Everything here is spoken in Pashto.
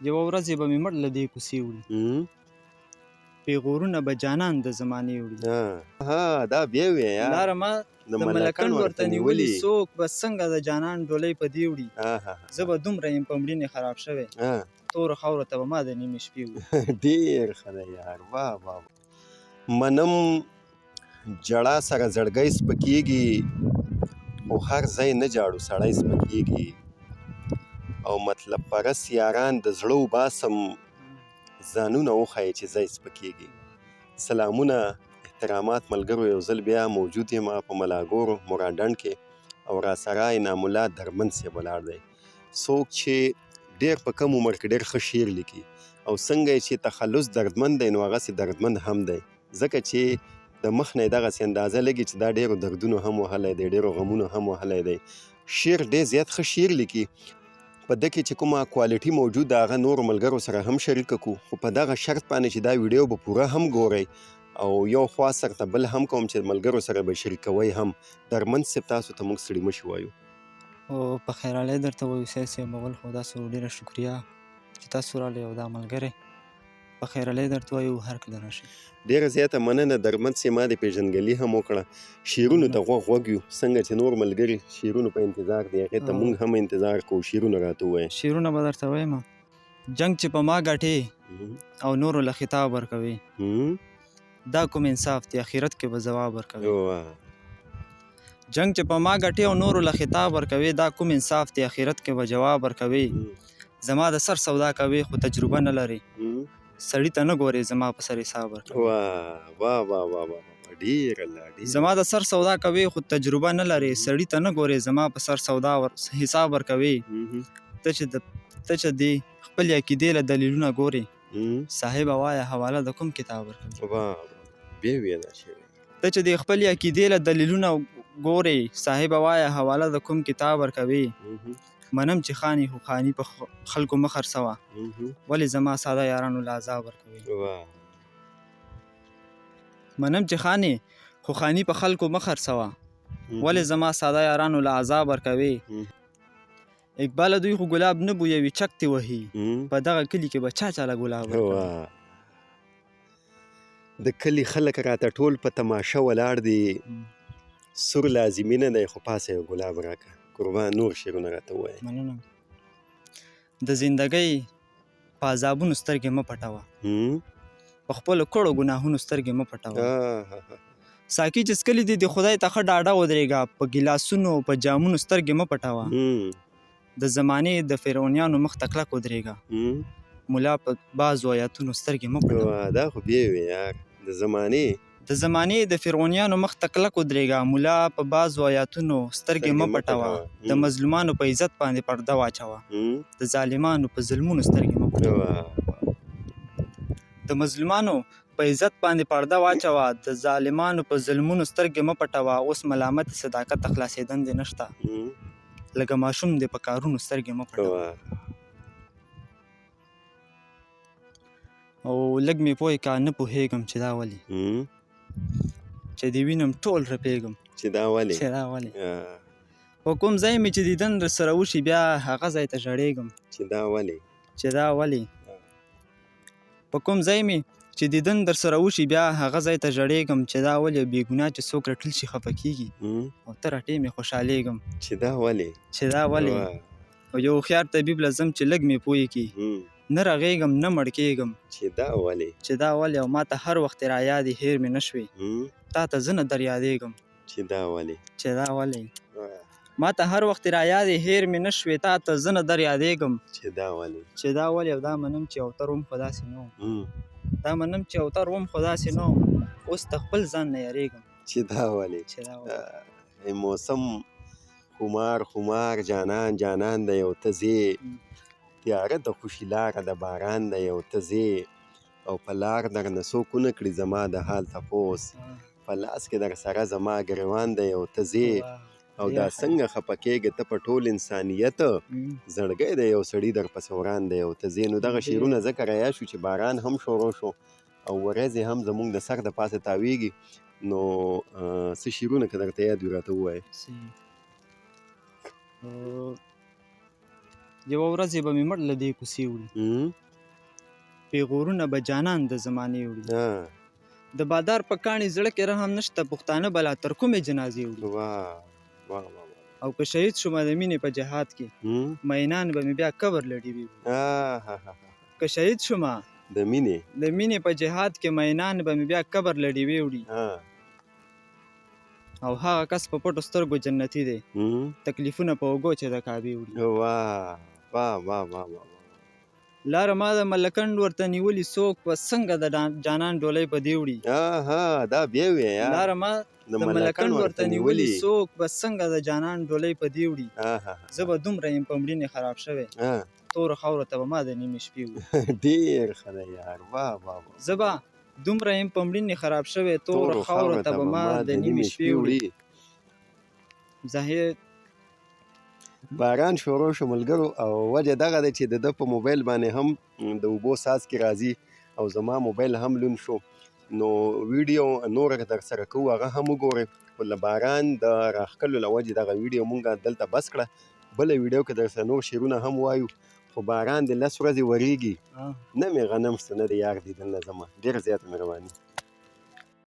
یوه ورځ به مې مړ له دې کوڅې وړي، پیغورونه به جانان د زمانې وړي. ها، دا بیا وې یار. لاره ما د د ملکنډ ورته نیولي، څوک به څنګه د جانان ډولۍ په دې وړي. زه به دومره یم په مړینې خراب شوی، تورو خاورو ته به ما د نیمې شپې وړي. ډېر ښه دی یار، واه واه. منم جړا سره زړګی سپکېږي، خو هر ځای نه جاړو سړی سپکېږي. او مطلب پرست یاران د زړه وباسم، ځانونه وښایي چې ځای سپکېږي. سلامونه احترامات ملګرو، یو ځل بیا موجود یم په ملاګور مورانډنډ کې، او راسره انعام الله درمند صاحب ولاړ دی، څوک چې ډېر په کم عمر کې ډېر ښه شعر لیکي، او څنګه یې چې تخلص دردمند دی نو هغسې دردمند هم دی، ځکه چې د مخ نه یې دغسې اندازه لګي چې دا ډېرو دردونو هم وهلی دی، ډېرو غمونو هم وهلی دی. شعر ډېر زیات ښه شعر لیکي. په ده کې چې کومه کوالټي موجود ده هغه نورو ملګرو سره هم شریکه کړو، خو په دغه شرط باندې چې دا ویډیو به پوره هم ګورئ، او یو خواست سره بل هم کوم چې ملګرو سره به شریکوئ هم. درمند صاحب، تاسو ته موږ ستړي مشي وایو. او په خیرالی درته وایو سید صاحب. اول خو تاسو ډېره شکریه چې تاسو راغلئ، او دا ملګری په خیرالی درته وایو، هر کله راشئ. ډېره زیاته مننه درمند صاحب، ما دې پېژندګلي هم وکړه. شعرونو ته غوږ غوږ یو، څنګه چې نور ملګري شعرونو په انتظار دي هغې ته موږ هم انتظار کوو. شعرونه راته ووایه. شعرونه به درته وایم. جنګ چې په ما ګټې او نورو له خطاب ورکوي، دا کوم انصاف دی؟ اخرت کې به ځواب ورکوي. جنګ چې په ما ګټې او نورو له خطاب ورکوي، دا کوم انصاف دی؟ اخرت کې به جواب ورکوي. زما د سر سودا کوي خو تجربه نه لري، سړي ته نه ګورې زما په سر حساب ورکوي. واه واه واه واه واه، ډېر الله ډېر. زما د سر سودا کوي خو تجربه نه لري، سړي ته نه ګورې زما په سر سودا ور حساب ورکوي. ته چې دې خپلې عقیدې له دلیلونه ګورې، صاحبه وایه حواله د کوم کتاب ورکوي. واه، بیا ویې دا شعر. ته چې دې خپلې عقیدې له دلیلونه ګورې، صاحبه وایه حواله د کوم کتاب ورکوي. منم چې خان یې خو خاني په خلکو مه خرڅوه، ولې زما ساده یارانو له عذاب ورکوي. منم چې خان یې خو خاني په خلکو مه خرڅوه، ولې زما ساده یارانو له عذاب ورکوي. اقباله دوی خو ګلاب نه بویوي چک تی وهي، په دغه کلي کې به چا چاله ګلاب ورکوي. د کلي خلک راته ټول په تماشه ولاړ دي، سور لازمي نه دی خو پاسه یو ګلاب راکړه. قربان، نور شعرونه راته ووایه. مننه. د زندګۍ په عذابونو سترګې مه پټوه، په خپلو کړو ګناهونو سترګې مه پټوه. ساقي چې څکلي دي د خدای ته ښه ډاډه ودرېږه، په ګیلاسونو په جامونو سترګې مه پټوه. د زمانې د فرعونیانو مخ ته کلک ودرېږه، ملا په بعضو آیاتونو سترګې مه پټوه. دا خو بیا وې یار. د زمانې د زمانې د فرعونیانو مخ ته کلک ودرېږه، ملا په بعضو آیاتونو سترګې مه پټوه. د مظلومانو په عزت باندې پرده واچوه، د ظالمانو په ظلمونو سترګې مه پټوه. د مظلومانو په عزت باندې پرده واچوه، د ظالمانو په ظلمونو سترګې مه پټوه. اوس ملامت صداقت خلاصېدن دې نشته، لکه ماشوم دې په کارونو سترګې مه پټوه. او لږ مې پوه کا نه پوهېږم چې دا ولې، چې دې وینم ټول رپېږم چې دا ولې، چې دا ولې. په کوم ځای مې چې دیدن در سره وشي بیا هغه ځای ته ژړېږم چې دا ولې، چې دا ولې. په کوم ځای مې چې دیدن در سره وشي بیا هغه ځای ته ژړېږم چې دا ولې. بې ګناه چې څوک رټل شي خفه کېږي، او ته رټې مې خوشحالېږم چې دا ولې، چې دا ولې. او یو هوښیار طبیب له ځم چې لږ مې پوه کړي، نه رغېږم نه مړ کېږم چې دا ولې، چې دا ولې. او ما ته هر وخت را یادې هېر مې نه شوې، تا ته زه نه در یادېږم چې دا ولې، چې دا ولې. ما ته هر وخت را یادې هېر مې نه شوې، تا ته زه نه در یادېږم چې دا ولې، چې دا ولې. او دا منم چې اوتر وم خو داسې نه وم، دا منم چې اوتر وم خو داسې نه وم، اوس د خپل ځان نه یارېږم چې دا ولې، چې دا ولې. موسم خمار خمار جانان جانان دی او ته ځې، تیاره د خوشي لاره د باران دی او ته ځې، او په لار درنه څوک ونه کړي زما د حال تپوس، په لاس کې در سره زما ګریوان دی او ته ځې، او دا څنګه خفه کېږې ته په ټول انسانیت، زړګی دی یو سړي در پسې وران دی او ته ځې. نو دغه شعرونه ځکه رایا شو چې باران هم شروع شو او ورځې هم زموږ د سر د پاسه تاویږي. نو څه شعرونه که درته یاد وي راته ووایه. یوه ورځ به مې مړ له دې کوڅې وړي، پیغورونه به جانان د زمانې وړي. د بادار په کاڼي زړه کې رحم نشته، پښتانه به لا تر کومې جنازې وړي. او که شهید شومه د مینې په جهاد کې، مینان به مې بیا قبر له ډیوې وړي. که شهید شومه د مینې د مینې په جهاد کې، مینان به مې بیا قبر له ډیوې وړي. او هغه کس په پټو سترګو جنتي دی، تکلیفونه په اوږو چې د کعبې وړي. واه واه واه واه واه. لاره ما د ملکنډ ورته نیولي، څوک به څنګه د جانان ډولۍ په دې وړي. دا بیا وې. لاره ما د ملکنډ ورته نیولي، څوک به څنګه د جانان ډولۍ په دې وړي. زه به دومره یم په مړینې خراب شوی، تورو خاورو ته به ما د نیمې شپې وړي. ډېر ښه دی یار، واه واه واه. زه به دومره یم په مړینې خراب شوی، تورو خاورو ته به ما د نیمې شپې وړي. زاهد باران شروع شو ملګرو، او وجه دغه ده چې د ده په موبایل باندې هم د اوبو څاڅکي راځي او زما موبایل هم لوند شو، نو ویډیو نوره در سره کوو، هغه هم وګورئ. خو له باران د راښکلو له وجې دغه ویډیو مونږ دلته بس کړه. بله ویډیو کې در سره نور شعرونه هم وایو. خو باران د 10 ورځې ورېږي، نه مې غنم شته نه د یار دیدن له ځمه. ډېره زیاته مهرباني.